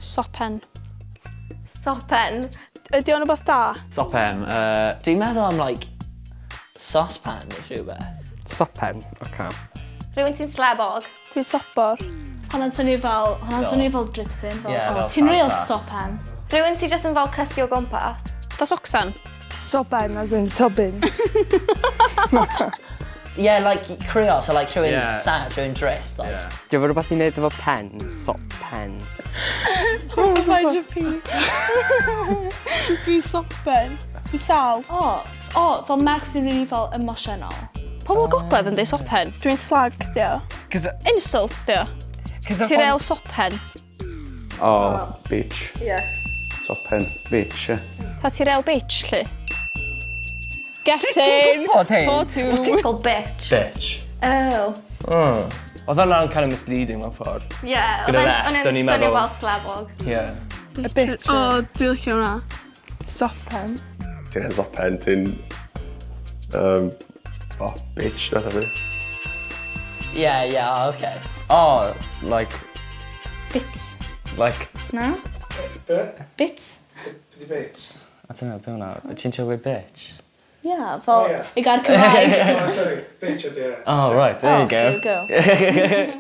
Sopen. Sopen. Ydy o'n rhywbeth da? Sopen. Dwi'n meddwl am, like, saucepan neu rhywbeth. Sopen, oce. Rhywun sy'n slebog. Dwi'n sobor. Hwna'n swnio fel, hwnna'n swnio fel dripsyn. Fel, Ie, oh, fel ti'n real salsa. sopen. Rhywun sy'n just yn fel cysgu o gwmpas. Da socsan. Soben, as in sobin. Yeah, like, crio, so like rhywun sad, rhywun drist, like. Yeah. Di efo rhywbeth i wneud efo pen? Sop pen. Paid y pi. Dwi'n soben. Dwi'n sal. O, fel merch sy'n really fel emosiynol. Pobl gogledd yn deud sopen. Dwi'n slag, dio. Insult, dio. Ti'n real sopen. Oh, bitch. Yeah. Sopen, bitch, ie. Ta ti real bitch, lle? Get in! Gwybod hyn? 4-2. Fel bitch. Bitch. Oh. Oh. Oedd hwnna'n kind of misleading mewn ffordd. Yeah. Gyda'r Oedd S, e'n o'n i'n swnio meddwl. fel slebog. Yeah. A bitch. O, dwi'n licio hwnna. Sopen. Ti'n hen sopen, ti'n... Oh, bitch, that's it. Yeah, okay. Oh, like, Bits. like, Na? Bits? Be di bits? I don't know, be hwnna? Ti'n siarad with bitch? Yeah, fel Oh, yeah. y gair Cymraeg. Oh, sorry, bitch ydi e. Oh, right, there Oh, you go. There you go.